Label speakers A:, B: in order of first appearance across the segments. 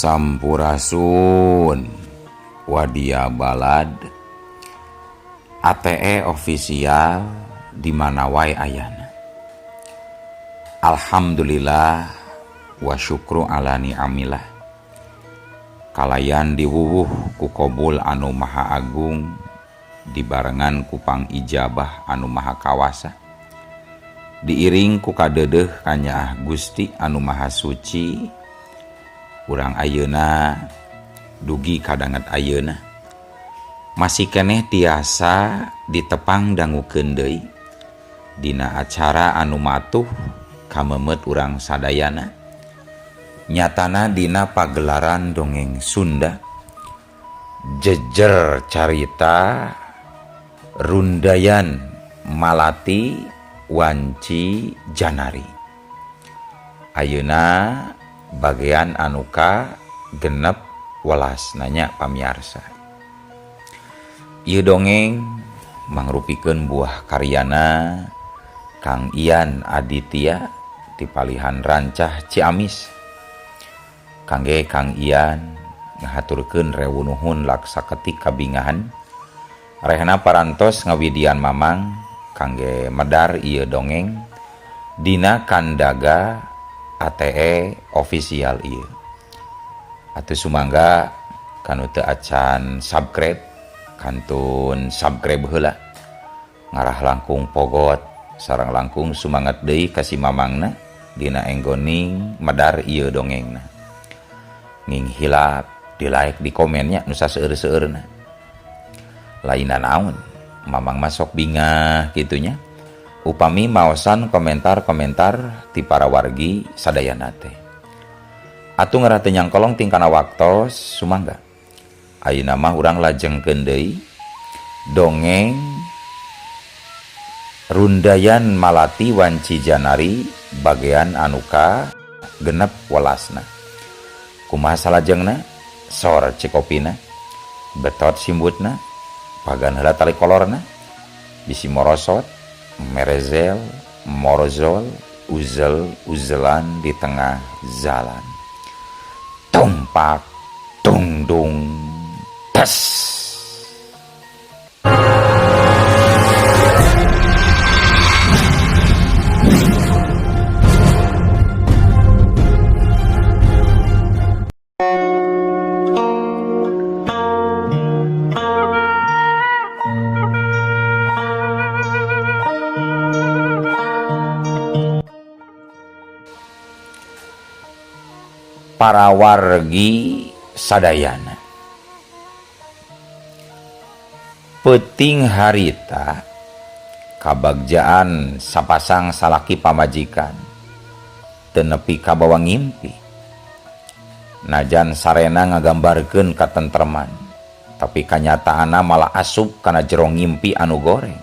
A: Sampurasun Wadia Balad ATE official di mana wae ayana. Alhamdulillah wa syukru ala ni'amillah. Kalayan diwuwuh ku kobul anu maha agung dibarengan ku pangijabah anu maha kawasa. Diiring ku kadeudeuh kanyaah Gusti anu maha suci. Urang ayeuna dugi kadanget ayeuna masih keneh tiasa ditepang dangukeun deui dina acara anu matuh kamemet urang sadayana nyatana dina pagelaran dongeng Sunda jejer carita rundayan Malati Wanci Janari. Ayeuna bagian anuka genep welas nanya pamiarsa. Ieu dongeng mangrupikeun buah karyana Kang Ian Aditya ti palihan Rancah Ciamis. Kangge Kang Ian ngahaturkeun rewu nuhun laksa ketik kabingahan. Rehna parantos ngawidian mamang kangge medar ieu dongeng dina kandaga ATE official ieu. Atuh sumangga kanu teu acan subscribe kantun subscribe heula ngarah langkung pogot sareng langkung sumangat deui ka si mamangna dina enggoning medar ieu dongengna. Ning hilap di like di komennya nu saseueur-seueurna. Lainna naon mamang masuk bingah kitunya. Upami maosan komentar-komentar ti para wargi sadayana teh. Atuh ngarah teu nyangkolong tingkana waktos sumangga. Ayeuna mah urang lajengkeun deui dongeng Rundayan Malati Wanci Janari bagian anuka genep welasna. Kumaha salajengna? Sor cikopina, betot simbutna, pagan heula tali kolorna, bisi morosot, merezel, morozol, uzel, uzelan di tengah jalan. Tumpak, tungdung, tes. Para wargi sadayana. Peuting harita kabagjaan sapasang salaki pamajikan teu nepi ka bawa ngimpi. Najan sarena ngagambarkeun katentreman, tapi kanyataanna malah asup kana jero ngimpi anu goreng.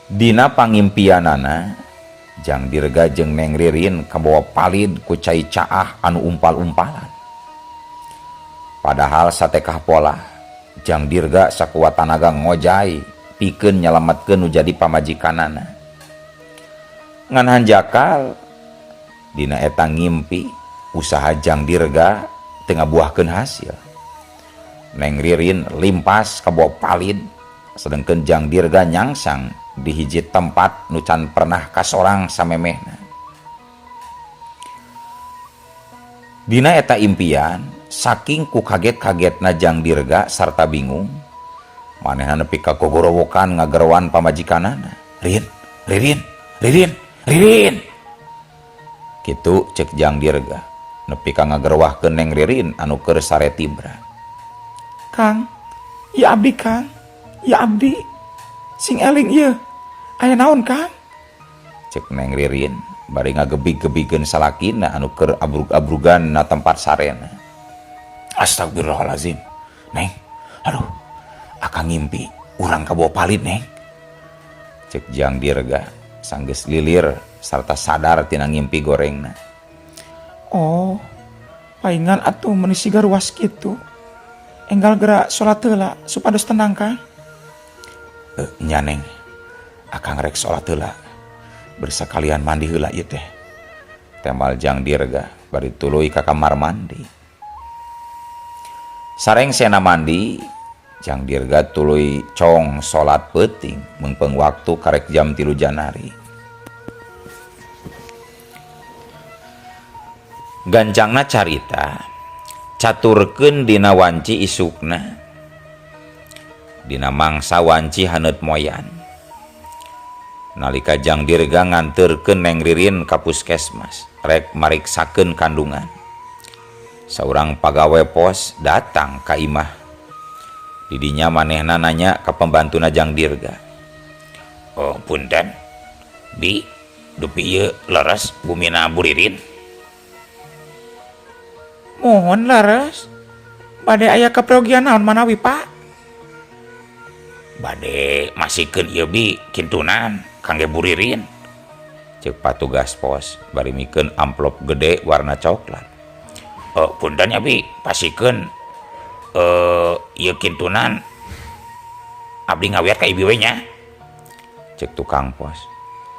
A: Dina pangimpianana Jang Dirga jeung Neng Ririn kabawa palid ku cai caah anu umpal-umpalan. Padahal satekah pola Jang Dirga sakuat tanaga ngojay pikeun nyalametkeun nu jadi pamajikanana. Ngan hanjakal dina eta ngimpi usaha Jang Dirga teu ngabuahkeun hasil. Neng Ririn limpas kabawa palid sedengkeun Jang Dirga nyangsang di hiji tempat nu can pernah kasorang samemehna. Dina eta impian saking ku kaget-kagetna Jang Dirga sarta bingung, manehna nepi ka gogorowokan ngageroan pamajikanana. Rin, Ririn, Ririn, Ririn. Kitu cek Jang Dirga nepi ka ngagerwahkeun Neng Ririn anu keur sare tibra.
B: Kang, ya abdi Kang, ya abdi. Sing eling ieu. Aya naon Kang?
A: Cek Neng Ririn bari ngagebig-gebigkeun salakina anu keur abrug-abrugan na tempat sarena. Astagfirullahalazim. Neng, aduh, akang ngimpi urang kabawa palid Neng. Cek Jang Dirga sanggeus lilir sarta sadar tina ngimpi gorengna.
B: Oh, paingan atuh meuni siga ruas kitu. Enggal geura salat heula supados tenang Kang.
A: Nya Neng, akang rek salat heula. Bersakalian mandi heula ieu teh. Temal Jang Dirga bari tuluy ka kamar mandi. Sareng sena mandi, Jang Dirga tuluy cong salat peuting meungpeung waktu karek jam 3 janari. Gancangna carita caturkeun dina wanci isukna. Dina mangsa wanci haneut moyan. Nalika Jang Dirga nganterkeun Neng Ririn ka puskesmas rek mariksakeun kandungan. Saurang pagawe pos datang ka imah. Didinya manehna nanya ka pembantuna Jang Dirga. Oh punten, bi, dupi ieu leres bumina Bu Ririn?
B: Mohon leres. Bade aya kaprogian naon manawi, Pak?
A: Bade masikeun ieu bi kintunan kangge Bu Ririn. Ceuk patugas pos bari mikeun amplop gede warna coklat. Oh punten ya bi, pasikeun ieu kintunan abdi ngawiat ka ibi we nya. Ceuk tukang pos.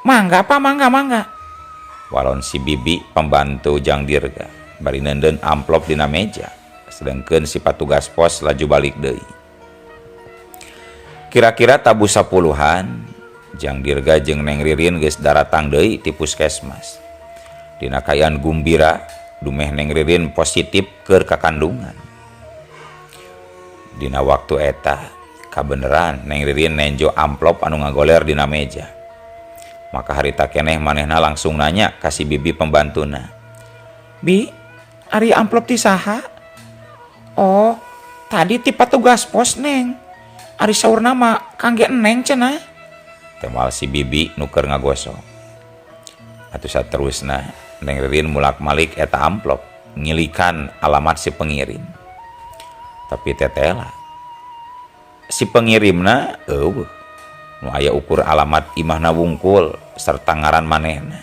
B: Mangga Pak, mangga mangga.
A: Walon si bibi pembantu Jang Dirga bari neundeun amplop dina meja, sedengkeun si patugas pos laju balik deui. Kira-kira tabuh 10-an, Jang Dirga jeung Neng Ririn geus daratang deui ti puskesmas. Dina kaayaan gumbira, dumeh Neng Ririn positif keur kakandungan. Dina waktu eta, kabeneran Neng Ririn nenjo amplop anu ngagoler dina meja. Maka harita keneh manehna langsung nanya ka si bibi pembantuna.
B: Bi, ari amplop ti saha? Oh, tadi ti patugas pos Neng. Ari saurna mah kangge Neng cenah.
A: Temal si bibi nu keur ngagosok. Atuh saterusna Neng Ririn mulak-malik eta amplop ngilikan alamat si pengirim. Tapi tetela si pengirimna eueuh nu aya ukur alamat imahna wungkul serta ngaran manehna.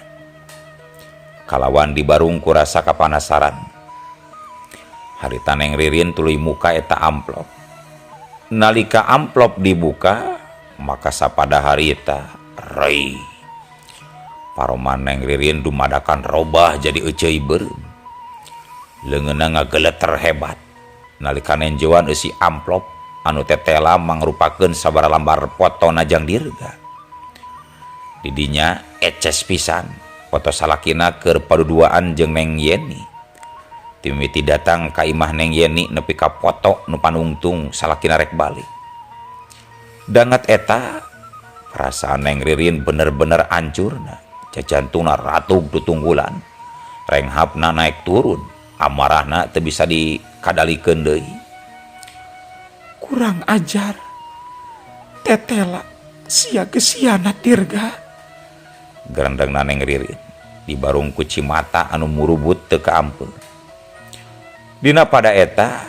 A: Kalawan dibarung ku rasa kapanasaran. Harita Neng Ririn tuluy muka eta amplop. Nalika amplop dibuka, maka sapada harita rei. Paroman Neng Ririn dumadakan robah jadi euceuy beureum. Leungeunna ngageleter hebat. Nalika nenjoan eusi amplop anu tetela mangrupakeun sabaraha lambar fotona Jang Dirga. Didinya eces pisan foto salakina keur paduduaan jeung Neng Yeni. Timiti datang ka imah Neng Yeni nepi ka foto nu panungtung salakina rek balik. Dangat eta perasaan Neng Ririn bener-bener ancurna. Jajantungna ratug tutunggulan. Renghapna naik turun, amarahna teu bisa dikadalikeun deui.
B: Kurang ajar. Tetela sia gesiana Dirga.
A: Gerendengna Neng Ririn dibarung ku cimata anu murubut teu kaampeu. Dina pada eta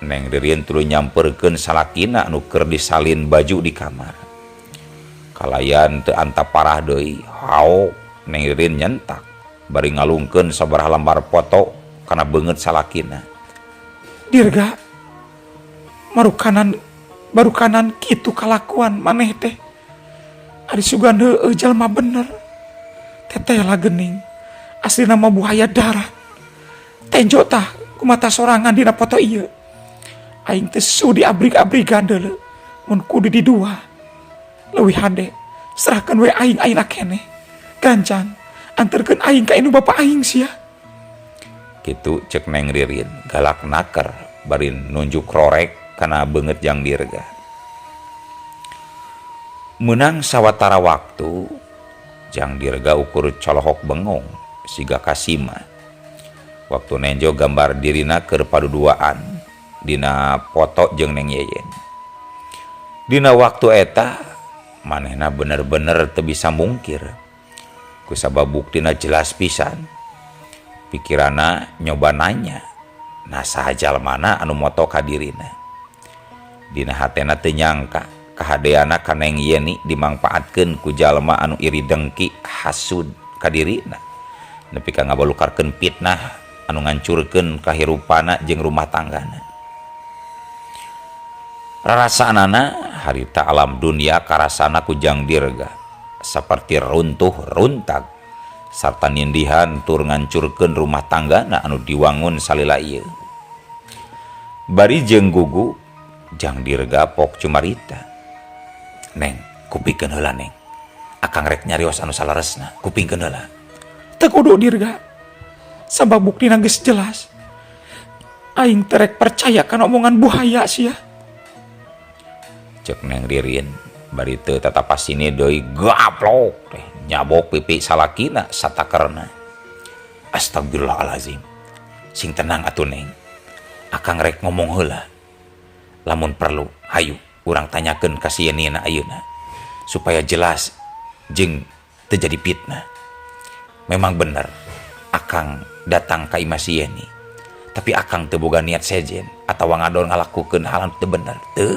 A: Neng Ririn tuluy nyamperkeun salakina anu keur disalin baju di kamar. Kalayan teu antap parah deui, haok Neng Ririn nyentak bari ngalungkeun sabaraha lembar foto kana beungeut salakina.
B: Dirga, barukanan kitu kalakuan maneh teh. Ari sugan heueuh jalma bener. Tetela geuning, aslina mah buaya darat. Tenjo tah kumata sorangan dina foto ieu. Aing teh sudi abrig-abrigan deuleu mun kudu didua. Leuwih hade serahkeun we aing ayeuna keneh. Gancang anterkeun aing ka indung bapa aing sia.
A: Kitu ceuk Neng Ririn galak naker bari nunjuk rorek kana beungeut Jang Dirga. Meunang sawatara waktu Jang Dirga ukur colohok bengong siga kasima. Waktu nenjo gambar dirina keur paduduaan dina foto jeung Neng Yeyen. Dina waktu eta manehna bener-bener teu bisa mungkir. Kusabab buktina jelas pisan. Pikirana nyoba nanya, nah saha jalmana anu moto ka dirina. Dina hatena teu nyangka kahadeana ka Neng Yeni dimangpaatkeun ku jalma anu iri dengki hasud ka dirina. Nepi ka ngabalukarkeun fitnah anu ngancurkeun kahirupana jeung rumah tanggana. Rarasaanana harita alam dunia karasana ku Jang Dirga saperti runtuh runtag Sarta nindihan tur ngancurkeun rumah tanggana anu diwangun salila ieu. Bari jeung gugup Jang Dirga pok cumarita. Neng, kupingkeun heula neng. Akang rek nyarios anu saleresna, kupingkeun heula.
B: Teu kudu Dirga. Sabab buktina geus jelas. Aing teu rek percaya kana omongan buhaya sia.
A: Cek Neng Ririn bari teu tatapasini deui gaplok teh nyabok pipi salakina satakerna. Astagfirullahalazim. Sing tenang atuh Neng. Akang rek ngomong heula. Lamun perlu, hayu urang tanyakeun ka si Yenina ayeuna supaya jelas jeung teu jadi fitnah. Memang bener akang datang ka imah si Yeni, tapi akang teu boga niat sejen atawa ngadon ngalakukeun hal anu teu bener. Teu.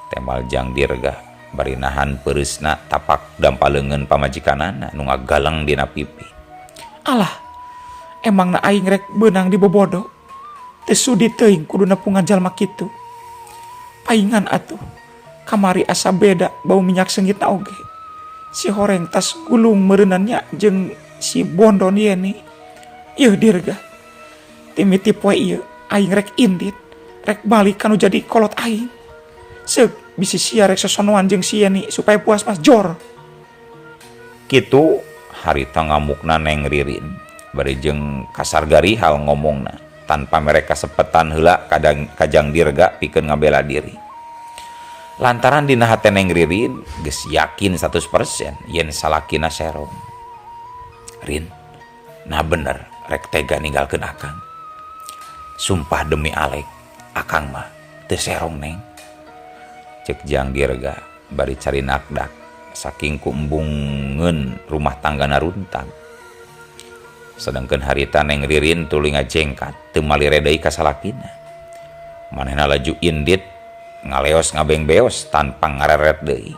A: Temal Jang Dirga bari nahan peureusna tapak dampa leungeun pamajikanana nu ngagaleng dina pipi.
B: Alah, emangna aing rek beunang dibobodo. Teu sudi teuing kudu nepungan jalma kitu. Paingan atuh, kamari asa beda bau minyak seungitna oge. Si horeng tas gulung meureunan nya jeung si Bondon Yeni. Yeuh Dirga, timiti poe ieu aing rek indit, rek balik kanu jadi kolot aing. Seuk bisi sia rek sosonoan jeung si Yeni supaya puas mas jor.
A: Kitu harita ngamukna Neng Ririn bari jeung kasar garihal ngomongna tanpa mereka sepetan heula kadang kajang Dirga pikeun ngabela diri. Lantaran dina hate Neng Ririn geus yakin 100% yen salakina serong. Rin, nah bener rek tega ninggalkeun akang. Sumpah demi Alek, akang mah teu serong Neng. Cek Jang Dirga bari cari nakdak saking kuembungeun rumah tanggana runtag. Sedangkan harita Neng Ririn tuluy ngajengkat teu malire deui ka salakina. Manehna laju indit ngaleos ngabengbeos tanpa ngareret deui.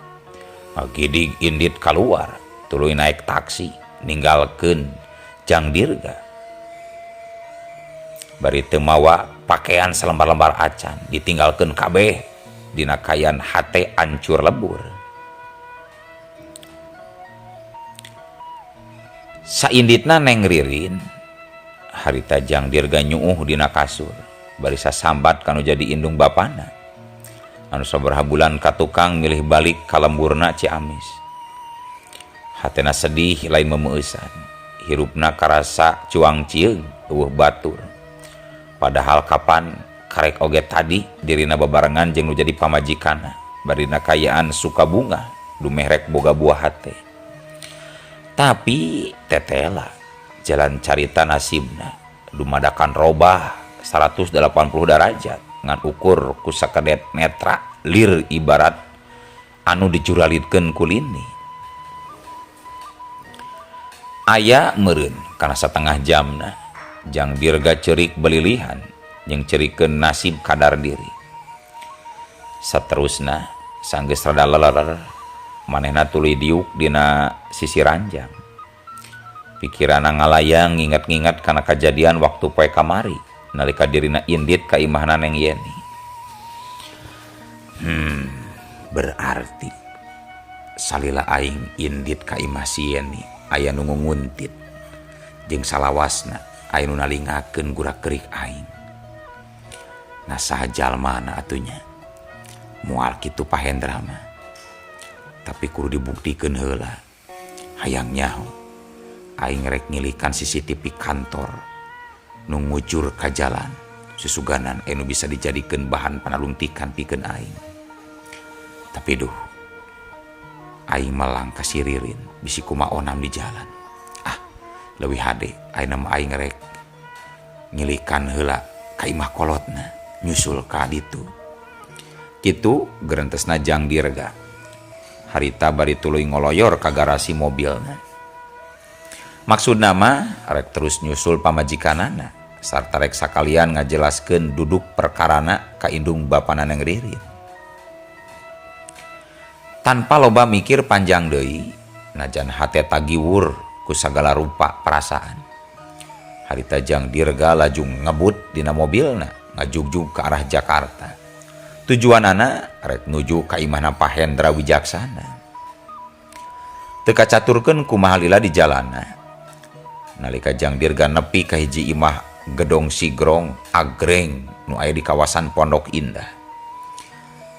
A: Ngagidig indit kaluar tuluy naik taksi ninggalkeun Jang Dirga. Bari teu mawa pakaian salembar-lembar acan ditinggalkeun kabeh dina kayan hate ancur lebur. Sainditna Neng Ririn harita Jang Dirga nyuuh dina kasur bari sasambat kanu jadi indung bapana anu sabaraha bulan ka tukang milih balik ka lemburna Ciamis. Hatena sedih lain memeueusan, hirupna karasa cuang cieung eueuh batur. Padahal kapan karek oge tadi dirina babarengan jeung nu jadi pamajikanna bari dina kayaan suka bunga dumeh rek boga buah hate. Tapi tetela jalan carita nasibna dumadakan robah 180 derajat ngan ukur ku sakedet netra lir ibarat anu dicuralitkeun ku lini. Aya meureun kana satengah jamna Jang Dirga ceurik belilihan jeung cerikeun nasib kadar diri. Saterusna sanggeus rada lelerer manehna tuluy diuk dina sisi ranjang. Pikiranna ngalayang nginget-nginget kana kajadian waktu poe kamari nalika dirina indit ka imahna Neng Yeni. Berarti salila aing indit ka imah si Yeni aya nu nguntit jeung salawasna aya nu nalingakeun gurak-gerik aing. Nah saha jalmana atunya moal kitu Pak Hendra mah. Tapi kudu dibuktikeun heula. Hayang nyaho aing rek ngilikan CCTV kantor nu ngujur ka jalan susuganan anu bisa dijadikeun bahan panalungtikan pikeun aing. Tapi duh, aing melang ka si Ririn bisi kumaha onam di jalan. Ah, leuwih hade ayeuna mah aing rek ngilikan heula ka imah kolotna nyusul ka ditu. Kitu gerentesna Jang Dirga. Harita bari tuluy ngoloyor ka garasi mobilna. Maksudna mah rek terus nyusul pamajikanana sarta rek sakalian ngajelaskeun duduk perkarana ka indung bapana Neng Ririn. Tanpa loba mikir panjang deui, najan hate tagiwur ku sagala rupa perasaan. Harita Jang Dirga laju ngebut dina mobilna ngajugjug ke arah Jakarta. Tujuanana rek nuju ka imahna Pak Hendra Wijaksana. Teu kacaturkeun kumaha lila di jalana. Nalika Jang Dirga nepi ka hiji imah gedong sigrong agreng nu aya di kawasan Pondok Indah.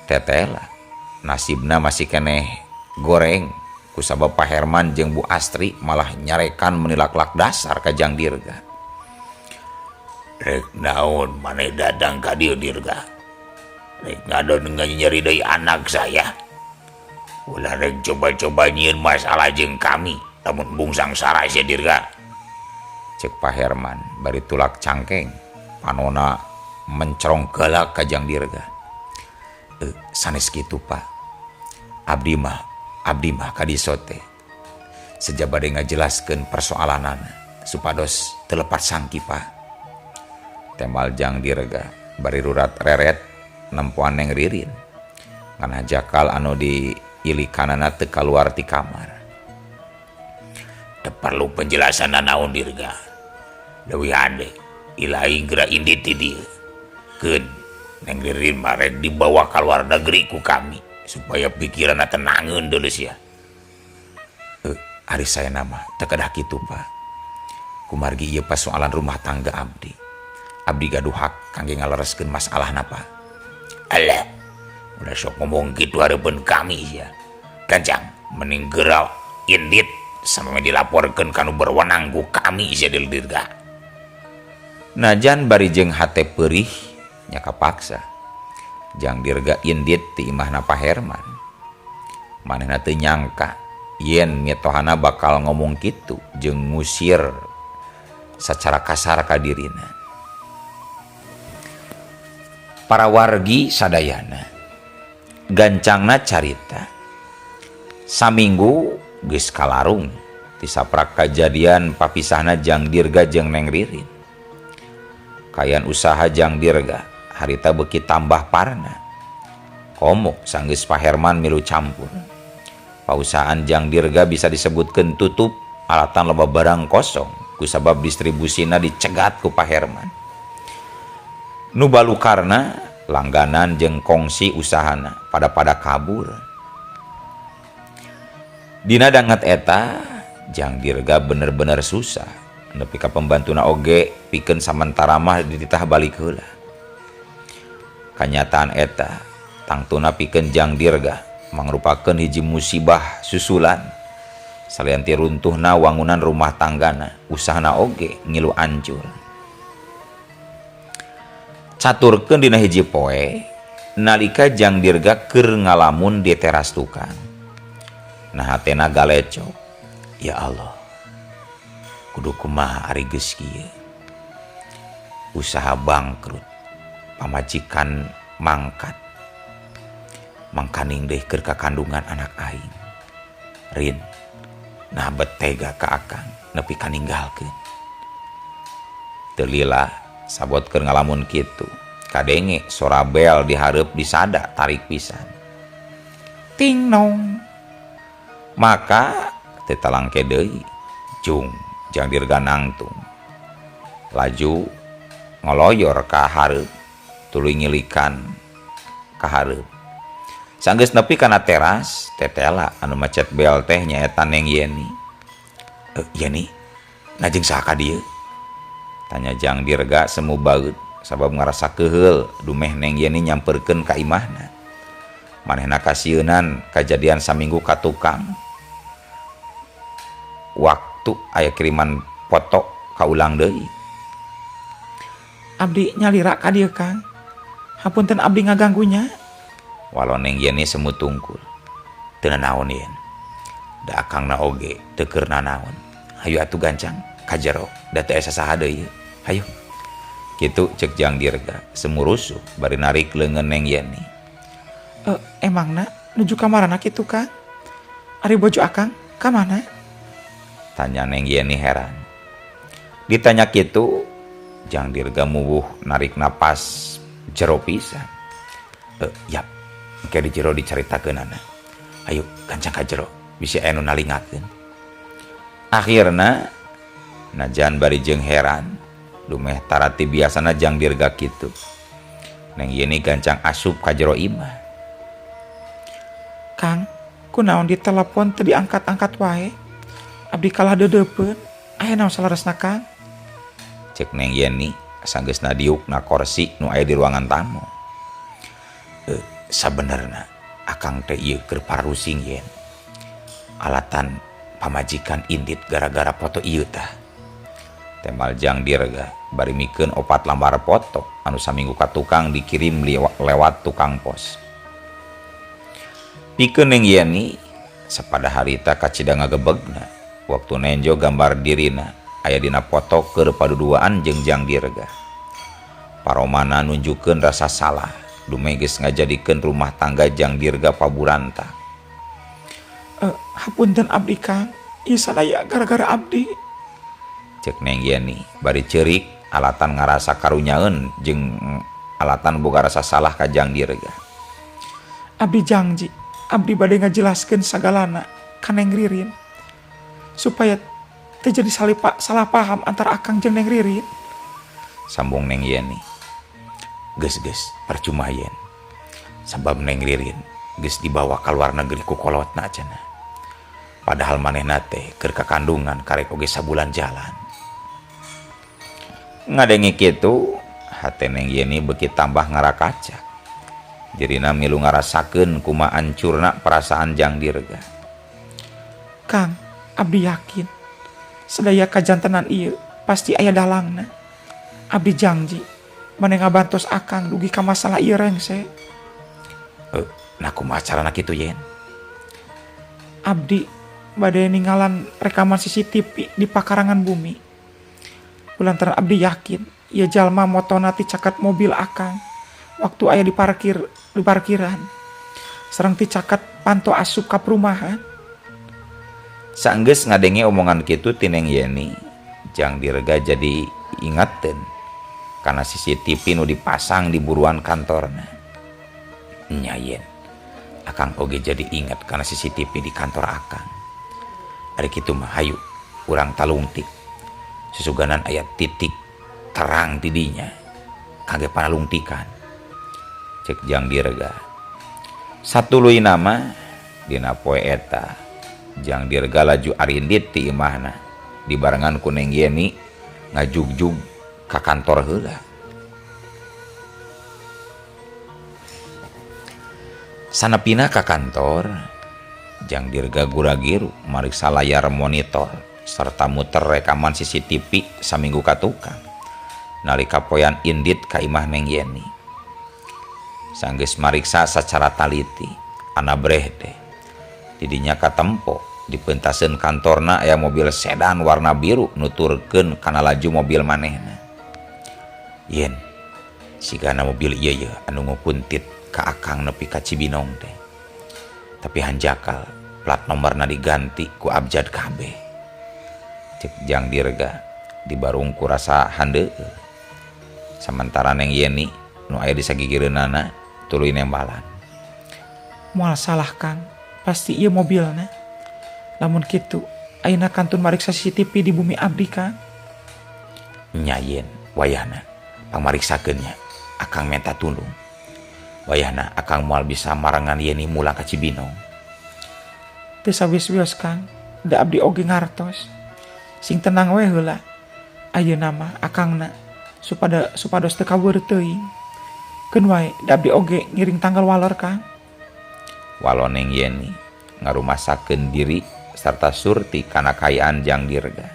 A: Tetela nasibna masih keneh goreng kusabab Pak Herman jeung Bu Astri malah nyarekan menilak-lak dasar ka Jang Dirga.
C: Rek naon maneh datang ka dieu Dirga? Rek ngadon nyeri deui anak saya. Ulah rek coba-coba nyieun masalah jeung kami, lamun embung sangsara sia Dirga.
A: Cek Pak Herman bari tulak cangkeng, panona mencerong galak ka Jang Dirga. Sanes kitu Pak. Abdi mah kadiso teh. Seja bade ngajelaskeun persoalanana supados teu lepat sangki Pak. Temal Jang Dirga bari rurat reret nempoan Neng Ririn. Ngan hajakal anu diilikanana teu kaluar ti kamar.
C: Teu perlu penjelasan nanaon Dirga. Leuwih hade ilahi geura indit ti dieu. Keun Neng Ririn mah rek dibawa ka luar negeri ku kami supaya pikiranna tenangeun deuleu sia.
A: Ari saena mah teu kedah kitu Pak. Kumargi ieu pasoalan rumah tangga abdi. Abdi gaduh hak kangge ngalereskeun masalahna Pak.
C: Alah, ulah sok ngomong kitu hareupeun kami sia. Gancang mending geura indit sampe dilaporkeun ka nu berwenang ku kami sia Dirga.
A: Najan bari jeung hate peurih nya kapaksa. Jang Dirga indit ti imahna Pak Herman. Manehna teu nyangka yen mitohana bakal ngomong kitu jeung ngusir sacara kasar ka dirina. Para wargi sadayana gancangna carita. Saminggu geus kalarung ti saprak kajadian papisahna Jang Dirga jeung Neng Ririn. Kayan usaha Jang Dirga harita beuki tambah parna. Komo sanggeus Pak Herman milu campur. Pausahaan Jang Dirga bisa disebutkeun tutup alatan loba barang kosong kusabab distribusina dicegat ku Pak Herman. Nu balukarna langganan jeung kongsi usahana pada-pada kabur. Dina danget eta Jang Dirga bener-bener susah nepi ka pembantuna oge pikeun samentara mah dititah balik heula. Kanyataan eta tangtuna pikeun Jang Dirga mangrupakeun hiji musibah susulan. Salian ti runtuhna wangunan rumah tanggana, usahana oge ngilu ancur. Caturkeun dina hiji poe nalika Jang Dirga keur ngalamun di teras tukang. Nah hatena galecok. Ya Allah, kudu kumaha ari geus kieu. Usaha bangkrut, pamajikan mangkat. Mangkaning deui keur kakandungan anak aing. Rin, nah bet tega ka akang nepi ka ninggalkeun. Teu lila sabot keur ngalamun kitu. Kadenge sora bel dihareup disada tarik pisan. Ting nong. Maka teu talangke deui jung Jang Dirga nangtung. Laju ngoloyor ka hareup tuluy ngilikan ka hareup. Sanggeus nepi kana teras tetela anu macet bel teh nyaeta Neng Yeni. Yeni, najeng saha ka dieu? Tanya Jang Dirga semu baeud sabab ngarasa keuheul dumeh Neng Yeni nyamperkeun ka imahna. Manehna kasieunan kajadian saminggu ka tukang. Waktu aya kiriman foto kaulang deui.
B: Abdi nyalira ka dieu Kang. Hapunten abdi ngaganggunya.
A: Walau Neng Yeni semu tungkul. Teu nanaon yen. Da akangna oge teu keur nanaon. Hayu atuh gancang ka jero da teu aya sasaha deui. Hayu. Kitu ceuk Jang Dirga semu rusuh bari narik leungeun Neng Yeni.
B: Emangna nuju ka marana kitu Kang? Ari bojo akang ka mana?
A: Tanya Neng Yeni heran. Ditanya kitu Jang Dirga muwuh narik napas jero pisan. Yap, engke di jero dicaritakeunana. Ayo gancang ka jero bisi aya nu nalingakeun. Akhirna najan bari jeung heran dumeh tarati biasana Jang Dirga kitu. Neng Yeni gancang asup ka jero imah.
B: Kang, Kunaon di telepon teu diangkat-angkat wae? Abdi kalah deudeupeun. Aya naon saleresna Kang?
A: Cek Neng Yeni sanggeusna diuk na korsi nu aya di ruangan tamu. Sabenerna akang teh ieu keur parusing yen. Alatan pamajikan indit gara-gara foto ieu tah. Tembal Jang Dirga bari mikeun 4 lambar foto anu saminggu ka tukang dikirim lewat tukang pos. Pikeun Neng Yeni sapada harita kacida ngagebegna waktu nenjo gambar dirina aya dina foto keur paduduaan jeung Jang Dirga. Paromana nunjukkeun rasa salah dumeh geus ngajadikeun rumah tangga Jang Dirga paburanta.
B: Hapunten abdi Kang, ieu sadaya gara-gara abdi.
A: Cek Neng Yeni bari ceurik alatan ngarasa karunyaeun jeung alatan boga rasa salah ka Jang Dirga.
B: Abdi janji, abdi bade ngajelaskeun sagalana ka Neng Ririn supaya teu jadi salah paham antara akang jeung Neng Ririn.
A: Sambung Neng Yeni. Geus-geus percuma yen. Sabab Neng Ririn geus dibawa ka luar negeri ku kolotna cenah. Padahal manehna teh keur kakandungan karek oge sabulan jalan. Ngadenge kitu, hate Neng Yeni beuki tambah ngarakaca. Dirina milu ngarasakeun kumaha ancurna perasaan Jang Dirga.
B: Kang, abdi yakin sadaya kajantenan ieu pasti aya dalangna. Abdi janji maneh ngabantos akang dugi ka masalah ieu rengse.
A: Nah kumaha carana kitu yen?
B: Abdi bade ninggalan rekaman CCTV di pakarangan bumi. Kulantaran abdi yakin ieu jalma motona ti caket mobil akang waktu aya di parkir di parkiran. Sareng ti caket panto asup ka perumahan.
A: Sanggeus ngadenge omongan kitu ti Neng Yeni, Jang Dirga jadi ingateun kana CCTV nu dipasang di buruan kantorna. Nya yen, akang oge jadi ingat kana CCTV di kantor akang. Ari kitu mah hayu urang talungtik. Susuganan aya titik terang tidinya kangge panalungtikan. Cek Jang Dirga. Satuluyna mah dina poe eta Jang Dirga laju arindit ti imahna dibarengan ku Neng Yeni ngajugjug ka kantor heula. Sanepina ka kantor, Jang Dirga gura-giru mariksa layar monitor serta muter rekaman CCTV saminggu ka tukang nalika poean indit ka imah Neng Yeni. Sanggeus mariksa sacara taliti anabreh teh didinya katempo dipentaseun kantorna aya mobil sedan warna biru nuturkeun kana laju mobil manehna. Yen sigana mobil ieu ye anu ngukuntit ka akang nepi ka Cibinong teh. Tapi hanjakal plat nomorna diganti ku abjad kabeh. Cek Jang Dirga dibarung ku rasa handeueun. Samentara Neng Yeni nu aya di sagigireunana tuluy nembalan.
B: Moal salah Kang, pasti ieu mobilna. Lamun kitu, ayeuna kantun mariksa CCTV di bumi abdi Kang.
A: Nya yen wayahna pangmariksakeun nya, akang menta tulung. Wayahna akang moal bisa marengan Yeni mulang ka Cibinong.
B: Teu sawis-wios Kang, da abdi oge ngartos. Sing tenang we heula. Ayeuna mah akangna supados teu kaweur teuing. Keun wae da abdi oge ngiring tanggal walor Kang.
A: Walo Neng Yeni ngarumasakeun diri sarta surti kana kaayaan Jang Dirga.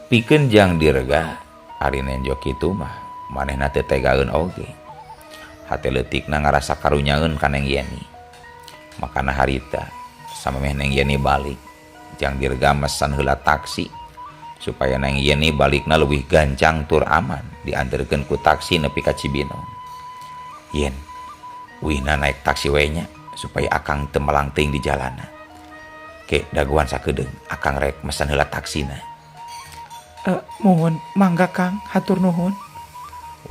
A: Pikeun Jang Dirga ari nenjo kitu mah manehna teu tegaeun oge. Hate leutikna ngarasa karunyaeun ka Neng Yeni. Makana harita samemeh Neng Yeni balik, Jang Dirga mesan heula taksi supaya Neng Yeni balikna leuwih gancang tur aman dianterkeun ku taksi nepi ka Cibinong. Yen wihna naik taksi we nya supaya akang teu melang teuing di jalana. Ke dagoan sakedeung akang rek mesan heula taksina.
B: Muhun mangga Kang, hatur nuhun.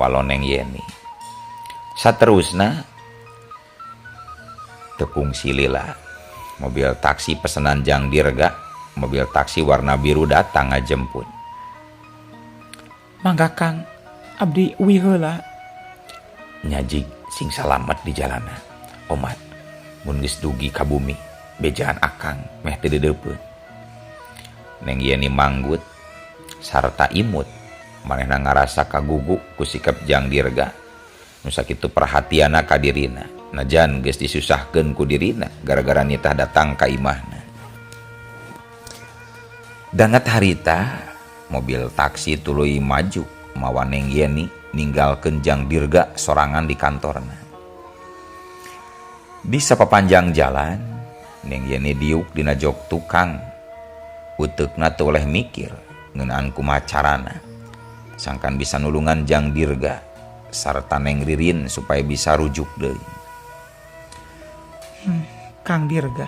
A: Walo Neng Yeni. Saterusna tepung silila mobil taksi pesanan Jang Dirga, mobil taksi warna biru datang ngajemput.
B: Mangga Kang, abdi uwi heula.
A: Nyajig sing salamet di jalana. Omat, Mun geus dugi ka bumi bejaan akang meh teu deudeupeun. Neng Yeni manggut sarta imut manehna ngarasa kagugu ku sikap Jang Dirga nu sakitu perhatianna ka dirina najan geus disusahkeun ku dirina gara-gara nitah datang ka imahna. Dangat harita mobil taksi tuluy maju mawa Neng Yeni ninggalkeun Jang Dirga sorangan di kantorna. Di sapapanjang jalan Neng Yeni diuk dina jok tukang uteukna teu oleh mikir ngeunaan kumaha carana sangkan bisa nulungan Jang Dirga sarta Neng Ririn supaya bisa rujuk deui.
B: Kang Dirga,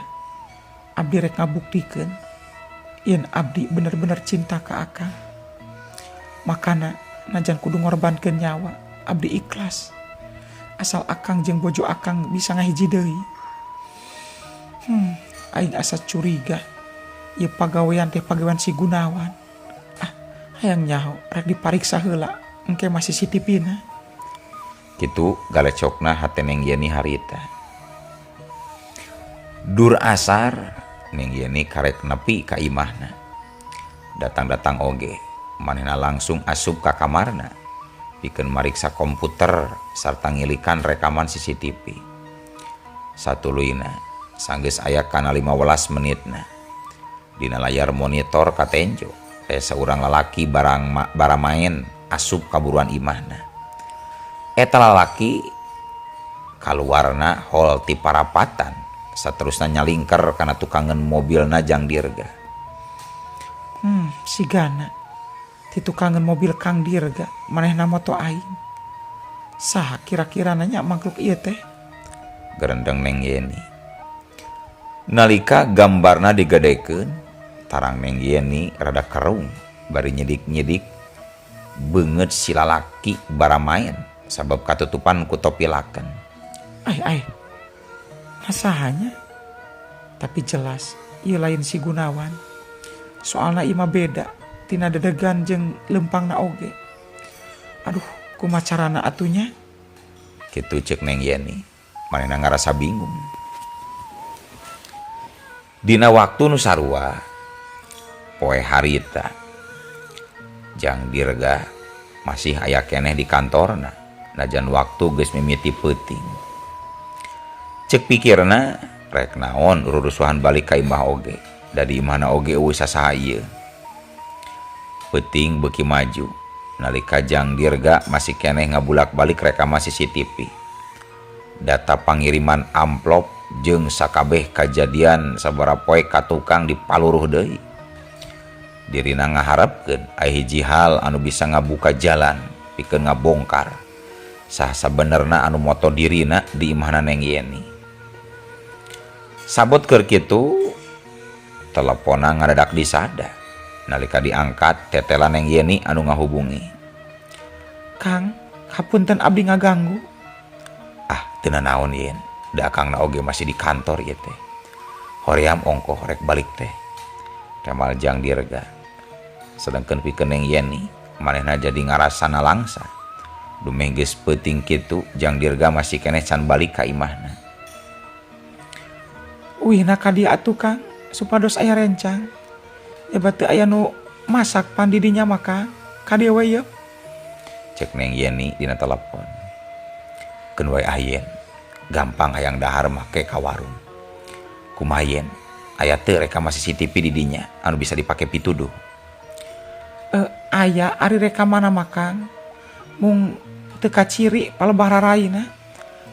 B: abdi rek ngabuktikeun yen abdi bener-bener cinta ka akang. Makana najan kudu ngorbankeun nyawa, abdi ikhlas. Asal akang jeung bojo akang bisa ngahiji deui. Aing asa curiga. Ieu pagawean teh pagawean si Gunawan. Ah, hayang nyaho rek dipariksa heula engke mah CCTV-na.
A: Kitu galecokna hate Neng Yeni harita. Dur asar Neng Yeni karek nepi ka imahna. Datang-datang oge manehna langsung asup ka kamarna pikeun mariksa komputer sarta ngilikan rekaman CCTV. Satuluyna sanggeus aya kana 15 menitna. Dina layar monitor katenjo teh saurang lalaki barang baramaen asup ka buruan imahna. Eta lalaki kaluarna hol ti parapatan saterusna nyalingker kana tukangeun mobilna Jang Dirga.
B: Sigana ti tukangeun mobil Kang Dirga manehna moto aing. Saha kira-kira nanya makhluk ieu teh?
A: Gerendeng Neng Yeni. Nalika gambarna digedekeun, tarang Neng Yeni rada kerung bari nyidik-nyidik beungeut si lalaki baramaen sabab katutupan ku topi laken.
B: Ai ai. Nasahanya? Tapi jelas ieu lain si Gunawan. Soalna ieu mah beda tina dedegan jeung leumpangna oge. Aduh, kumaha carana atunya?
A: Kitu ceuk Neng Yeni. Manehna ngarasa bingung. Dina waktu nu sarua poe harita Jang Dirga masih aya keneh di kantorna najan waktu geus mimiti peuting. Ceuk pikirna rek naon rurusuhan balik ka imah oge da di imahna oge eueuh sasaha ieu. Peuting beuki maju nalika Jang Dirga masih keneh ngabulak-balik rekaman CCTV. Data pangiriman amplop jeung sakabeh kajadian sabaraha poe ka tukang dipaluruh deui. Dirina ngaharepkeun aya hiji hal anu bisa ngabuka jalan pikeun ngabongkar sah sabenerna anu moto dirina di imahna Neng Yeni. Sabot keur kitu teleponna ngadadak disada. Nalika diangkat tetela Neng Yeni anu ngahubungi.
B: Kang, hapunten abdi ngaganggu.
A: Ah, teu nanaon yen. Da akangna oge masih di kantor ieu teh. Hoream ongkoh rek balik teh. Kemal Jang Dirga. Sedangkeun pikeun Neng Yeni manehna jadi ngarasa nalangsa. Dumeh geus peuting kitu Jang Dirga masih keneh can balik ka imahna.
B: Uihna ka dieu atuh Kang, supados aya rencang. Ya batu aya nu masak pan di dinya mah Kang. Ka dieu we yeuh.
A: Cek Neng Yeni dina telepon. Keun wae ah yen. Gampang hayang dahar make ka warung. Kumaha yen? Aya teu rekaman CCTV di dinya anu bisa dipake pituduh.
B: Aya ari rekamanna mah Kang. Mung teu kaciri palebah raraina.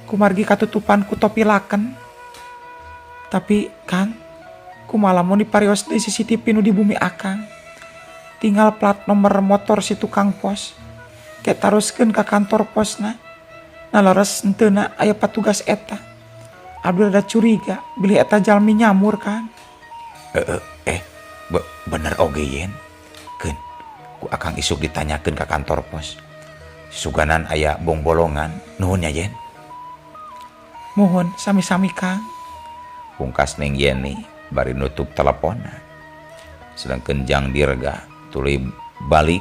B: Kumargi katutupan ku topi laken. Tapi Kang, kumaha lamun diparios deui CCTV nu di bumi akang. Tinggal plat nomor motor si tukang pos. Ke taroskeun ka kantor posna. Nah leres henteuna aya patugas eta. Abdi rada curiga bilih eta jalmi nyamur Kang.
A: Bener oge yen. Keun, ku akang isuk ditanyakeun ka kantor pos. Suganan aya bongbolongan. Nuhun nya yen.
B: Muhun sami-sami Kang.
A: Pungkas Neng Yeni bari nutup teleponna. Sedangkeun Jang Dirga tuluy balik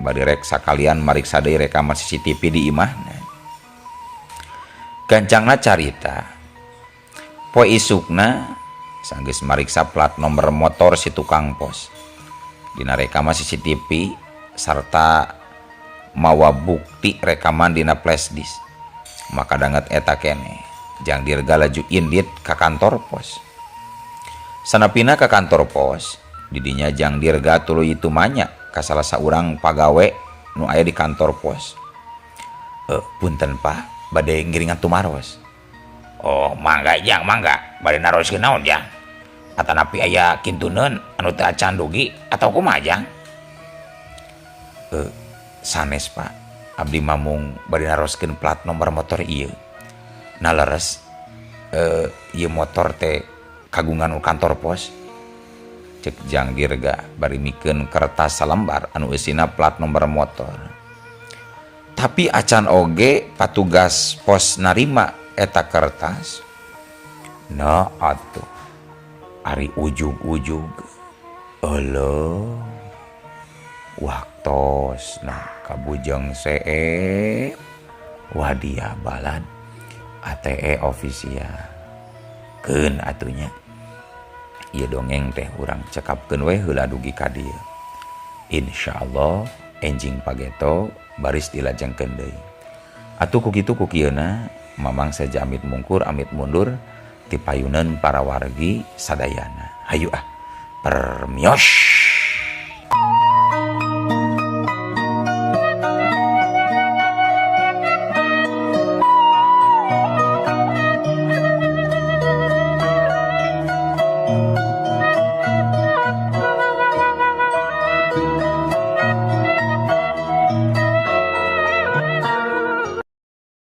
A: bari rek sakalian mariksa deui rekaman CCTV di imahna. Gancangna carita Poe isukna sanggeus mariksa plat nomor motor si tukang pos. Dina rekaman CCTV sarta mawa bukti rekaman dina flashdisk. Maka danget eta keneh Jang Dirga laju indit ka kantor pos. Sanapina ka kantor pos, didinya Jang Dirga tuluy tumanya ka salah saurang pagawe nu aya di kantor pos. Punten Pak, bade ngiringan tumaros.
C: Oh, mangga Jang, mangga. Bade naroskeun naon Jang? Atanapi aya kintuneun anu teu acan dugi atau kumaha Jang?
A: Sanes Pak, abdi mamung bade naroskeun plat nomor motor ieu. Nah leres ieu motor teh kagungan kantor pos. Cek Jang Dirga bari mikeun kertas salembar anu eusina plat nomor motor. Tapi acan oge patugas pos narima eta kertas. Nah atuh ari ujug-ujug euleuh waktos nah kabujeng seep wadia balad ATE official keun atunya ieu dongeng teh urang cekapkeun we heula dugi ka dieu. Insyaallah enjing pageto baris dilajengkeun deui. Atuh ku kitu ku kieuna Mamang saja amit mungkur amit mundur ti payuneun para wargi sadayana. Hayu ah permios.